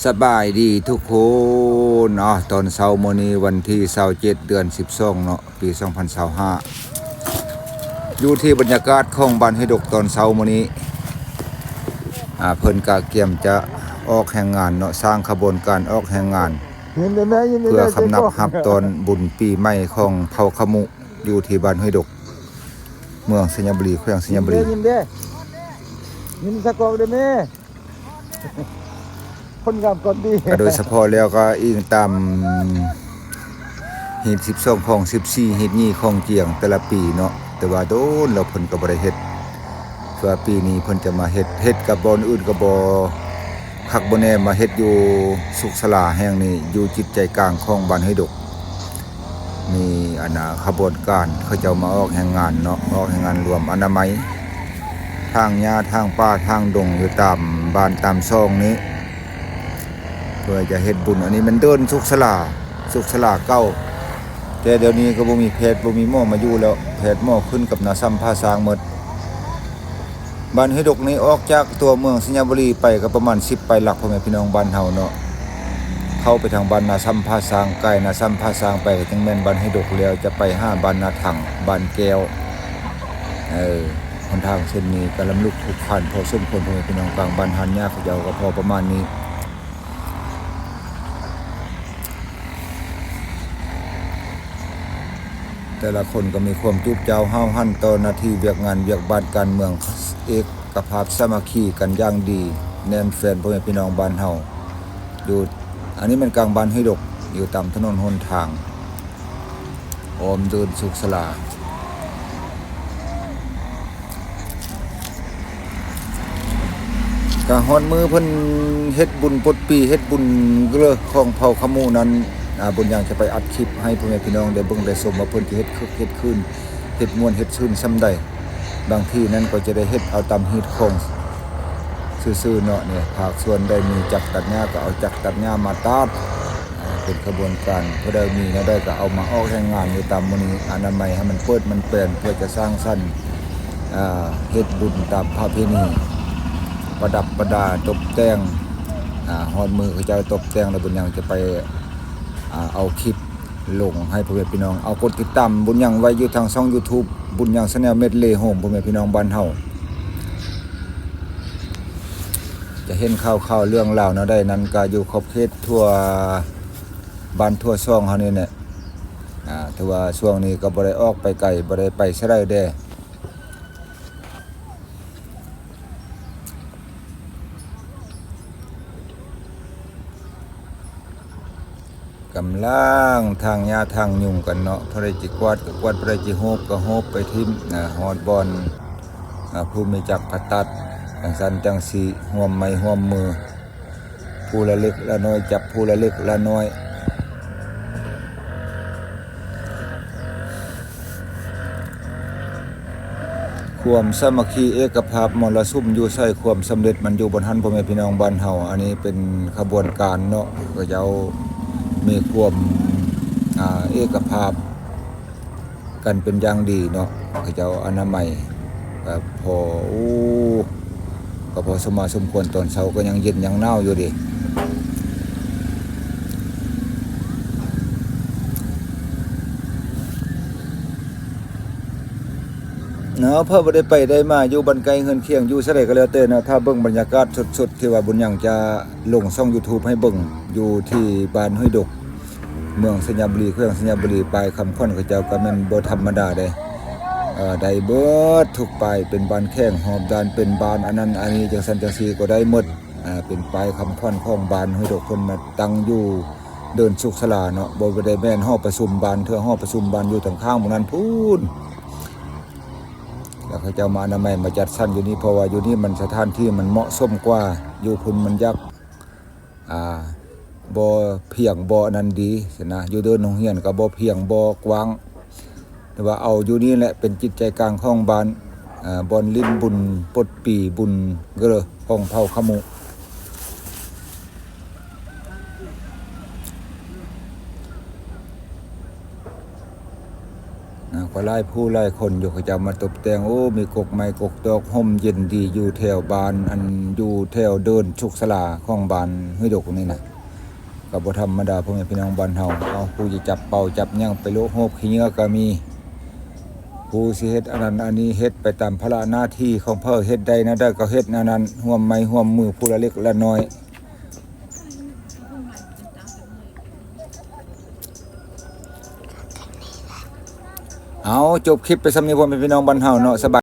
ສະບາຍດີທຸກຄົນເນາະ, ຕອນເຊົ້າມື້ນີ້ວັນທີຊາວເຈັດ ເດືອນສິບສອງເນາະ ປີສອງພັນຊາວຫ້າ ຢູ່ທີ່ບັນຍາກາດຂອງບ້ານຫ້ວຍດົກຕອນເຊົ້າມື້ນີ້ ອາ ເພິ່ນກະກຽມຈະອອກແຮງງານເນາະ, ສ້າງຂະບວນການອອກແຮງງານ ເພື່ອຄຳນັບຮັບຕ້ອນບຸນປີໃໝ່ຂອງເຜົ່າຂະມຸ ຢູ່ທີ່ບ້ານຫ້ວຍດົກ ເມືອງໄຊຍະບູລີ ແຂວງໄຊຍະບູລີ. ຍິ້ມເດ້ ຍິ້ມເດ້ ຍິ້ມໃສ່ກ້ອງເດ້ແມ່. ຄົນງາມກ່ອນດີ ກະໂດຍສະເພາະແລ້ວກະອີງຕາມຮີດສິບສອງ ຄອງສິບສີ່ ຮີດຍີ່ ຄອງຈຽງແຕ່ລະປີເນາະ, ແຕ່ວ່າໂດນແລ້ວເພິ່ນກະບໍ່ໄດ້ເຮັດ, ເພື່ອປີນີ້ເພິ່ນຈະມາເຮັດ, ເຮັດກະບ່ອນອື່ນກະບໍ່ຄັກບໍ່ແນ່, ມາເຮັດຢູ່ສຸກສາລາແຫ່ງນີ້ ຢູ່ຈິດໃຈກາງຂອງບ້ານຫ້ວຍດົກ. ມີອັນນາຂະບວນການເຂົາເຈົ້າມາອອກແຮງງານເນາະ, ອອກແຮງງານລວມອະນາໄມ ຖາງຫຍ້າ ຖາງປ່າ ຖາງດົງ ຢູ່ຕາມບ້ານຕາມຊ່ອງນີ້ ເພື່ອຈະເຮັດບຸນ. ອັນນີ້ແມ່ນເດີ່ນສຸກສາລາ ສຸກສາລາເກົ່າ, ແຕ່ດຽວນີ້ກະບໍ່ມີແພດ ບໍ່ມີໝໍມາຢູ່ແລ້ວ, ແພດໝໍຂຶ້ນກັບນາຊຳຜາຊ້າງໝົດ. ບ້ານຫ້ວຍດົກນີ້ອອກຈາກຕົວເມືອງໄຊຍະບູລີໄປກະປະມານສິບປາຍຫຼັກ ພໍ່ແມ່ພີ່ນ້ອງບ້ານເຮົາເນາະ, ເຂົ້າໄປທາງບ້ານນາຊຳຜາຊ້າງ, ກາຍນາຊຳຜາຊ້າງໄປກະຈຶ່ງແມ່ນບ້ານຫ້ວຍດົກແລ້ວ, ຈະໄປຫາບ້ານນາທັງ ບ້ານແກ້ວ. ເອີ ຫົນທາງເສັ້ນນີ້ກະລຳລຸກຂລຸກຂານພໍສົມຄວນ ພໍ່ແມ່ພີ່ນ້ອງ, ກາງບ້ານຮ້ານຫຍ້າເຂົາເຈົ້າກະພໍປະມານນີ້. ແຕ່ລະຄົນກະມີຄວາມຈູບຈ້າວຫ້າວຫັນຕໍ່ໜ້າທີ່ວຽກງານວຽກບ້ານການເມືອງ, ເອກະພາບສາມັກຄີກັນຢ່າງດີ ແໜ້ນແຟ້ນ ພໍ່ແມ່ພີ່ນ້ອງບ້ານເຮົາຢູ່. ອັນນີ້ແມ່ນກາງບ້ານຫ້ວຍດົກ ຢູ່ຕາມຖະໜົນຫົນທາງ ອ້ອມເດີ່ນສຸກສາລາ. ກະຮອດມື້ເພິ່ນເຮັດບຸນປົດປີ ເຮັດບຸນເກີຂອງເຜົ່າຂະມຸນັ້ນ ອາ ບຸນຍັງຈະໄປອັດຄລິບໃຫ້ພໍ່ແມ່ພີ່ນ້ອງໄດ້ເບິ່ງໄດ້ຊົມວ່າເພິ່ນຈະເຮັດຄຶກເຮັດຄື້ນ ເຮັດມ່ວນເຮັດຊື່ນສ່ຳໃດ. ບາງທີນັ້ນກະຈະໄດ້ເຮັດເອົາຕາມຮີດຄອງຊື່ໆເນາະ. ນີ້ພາກສ່ວນໃດມີຈັກຕັດຫຍ້າກະເອົາຈັກຕັດຫຍ້າມາຕັດ ເປັນຂະບວນການ, ຜູ້ໃດມີແນວໃດກະເອົາມາອອກແຮງງານຢູ່ຕາມມື້ນີ້, ອະນາໄມໃຫ້ມັນເປີດມັນແປນ ເພື່ອຈະສ້າງສັນ ອາ ເຮັດບຸນຕາມປະເພນີ, ປະດັບປະດາຕົບແຕ່ງ. ອາ ຮອດມື້ເຂົາເຈົ້າຕົບແຕ່ງແລ້ວ ບຸນຍັງຈະໄປ ອາ ເອົາຄລິບລົງໃຫ້ພໍ່ແມ່ພີ່ນ້ອງ. ເອົາກົດຕິດຕາມບຸນຍັງໄວ້ຢູ່ທາງຊ່ອງຢູທູບ ບຸນຍັງແຊນແນວ ເມັດເລໂຮມ ພໍ່ແມ່ພີ່ນ້ອງບ້ານເຮົາ. ຈະເຫັນຂ່າວໆເລື່ອງລາວແນວໃດນັ້ນ ກະຢູ່ຂອບເຂດທົ່ວບ້ານທົ່ວຊ່ອງເຮົານີ້ແຫຼະ. ອາ ຖືວ່າຊ່ວງນີ້ກະບໍ່ໄດ້ອອກໄປໄກ ບໍ່ໄດ້ໄປໃສໃດແດ່. ກຳລັງຖາງຫຍ້າຖາງຍຸງກັນເນາະ, ຜູ້ໃດຊິກວາດກະກວາດ ຜູ້ໃດຊິໂຫບກະໂຫບໄປຖິ້ມ ນະ ຮອດບ່ອນ ອາ ຜູ້ມີຈັກກະຕັດ ຈັ່ງຊັ້ນຈັ່ງຊີ້ ຮ່ວມໄມ້ຮ່ວມມື ຜູ້ລະເລັກລະນ້ອຍ ຈັບຜູ້ລະເລັກລະນ້ອຍ. ຄວາມສາມັກຄີເອກະພາບ ມໍລະສຸມຢູ່ໃສ ຄວາມສຳເລັດມັນຢູ່ບ່ອນຫັ້ນ ພໍ່ແມ່ພີ່ນ້ອງບ້ານເຮົາ. ອັນນີ້ເປັນຂະບວນການເນາະ, ເຂົາເຈົ້າມີຄວາມ ອາ ເອກະພາບກັນເປັນຢ່າງດີເນາະ, ເຂົາເຈົ້າອະນາໄມ ກະພໍ ໂອ້ ກະພໍສົມມາສົມຄວນ, ຕອນເຊົ້າກະຍັງເຢັນຍັງໜາວຢູ່ເດ. ເນາະ ເພາະບໍ່ໄດ້ໄປໄດ້ມາ ຢູ່ບ້ານໃກ້ເຮືອນຄຽງ ຢູ່ໃສໃດກະແລ້ວແຕ່ເນາະ, ຖ້າເບິ່ງບັນຍາກາດສົດໆ ທີ່ວ່າບຸນຍັງຈະລົງຊ່ອງຢູທູບໃຫ້ເບິ່ງ ຢູ່ທີ່ບ້ານຫ້ວຍດົກ ເມືອງໄຊຍະບູລີ ແຂວງໄຊຍະບູລີ, ປາຍຄຳຂວັນເຂົາເຈົ້າກະແມ່ນບໍ່ທຳມະດາເດ້. ເອີ ໄດ້ເບິດທຸກປາຍ ເປັນບ້ານແຂວງຮອບດ້ານ ເປັນບ້ານອັນນັ້ນອັນນີ້ ຈັ່ງຊັ້ນຈັ່ງຊີ້ກະໄດ້ໝົດ. ອາ ເປັນປາຍຄຳຂວັນຂອງບ້ານຫ້ວຍດົກ ເພິ່ນມາຕັ້ງຢູ່ເດີ່ນສຸກສາລາເນາະ, ບໍ່ໄດ້ແມ່ນຫໍປະຊຸມບ້ານເທື່ອ, ຫໍປະຊຸມບ້ານຢູ່ທາງຂ້າງໝ່ອງນັ້ນພຸ້ນ. ແລ້ວເຂົາເຈົ້າມາອະນາໄມ ມາຈັດສັນຢູ່ນີ້ ເພາະວ່າຢູ່ນີ້ມັນ ສະຖານທີ່ມັນເໝາະສົມກວ່າ, ຢູ່ພຸ້ນມັນຢາກ ອາ ບໍ່ພຽງ ບໍ່ອັນນັ້ນດີຊີ້ນະ, ຢູ່ເດີ່ນໂຮງຮຽນກະບໍ່ພຽງ ບໍ່ກວ້າງ, ແຕ່ວ່າເອົາຢູ່ນີ້ແຫຼະເປັນຈິດໃຈກາງຂອງບ້ານ, ອາ ບ່ອນຫຼິ້ນບຸນປົດປີ ບຸນເກີຂອງເຜົ່າຂະມຸ. ນະ ຄ ກໍຫຼາຍຜູ້ຫຼາຍຄົນຢູ່ ເຂົາເຈົ້າມາຕົບແຕ່ງ. ໂອ້ ມີກົກໄມ້ກົກຕອກ ຮົ່ມເຢັນດີຢູ່ແຖວບ້ານ ອັນຢູ່ແຖວເດີ່ນສຸກສາລາຂອງບ້ານຫ້ວຍດົກນີ້ນະ. ກໍບໍ່ທຳມະດາ ພໍ່ແມ່ພີ່ນ້ອງບ້ານເຮົາ. ເອົາ ຜູ້ຊິຈັບເປົ່າຈັບຫຍັງໄປໂລດ ໂຮບຂີ້ເຫຍື້ອກໍມີ. ຜູ້ຊິເຮັດອັນນັ້ນອັນນີ້ ເຮັດໄປຕາມພາລະໜ້າທີ່ຂອງເພິ່ນ ເຮັດໄດ້ແນວໃດກໍເຮັດແນວນັ້ນ ຮ່ວມໄມ້ຮ່ວມມືຜູ້ລະເລັກລະນ້ອຍ. ເອົາ ຈົບຄລິບໄປສ່ຳນີ້ ພໍ່ແມ່ພີ່ນ້ອງບ້ານເຮົາເນາະ. ສະບາຍ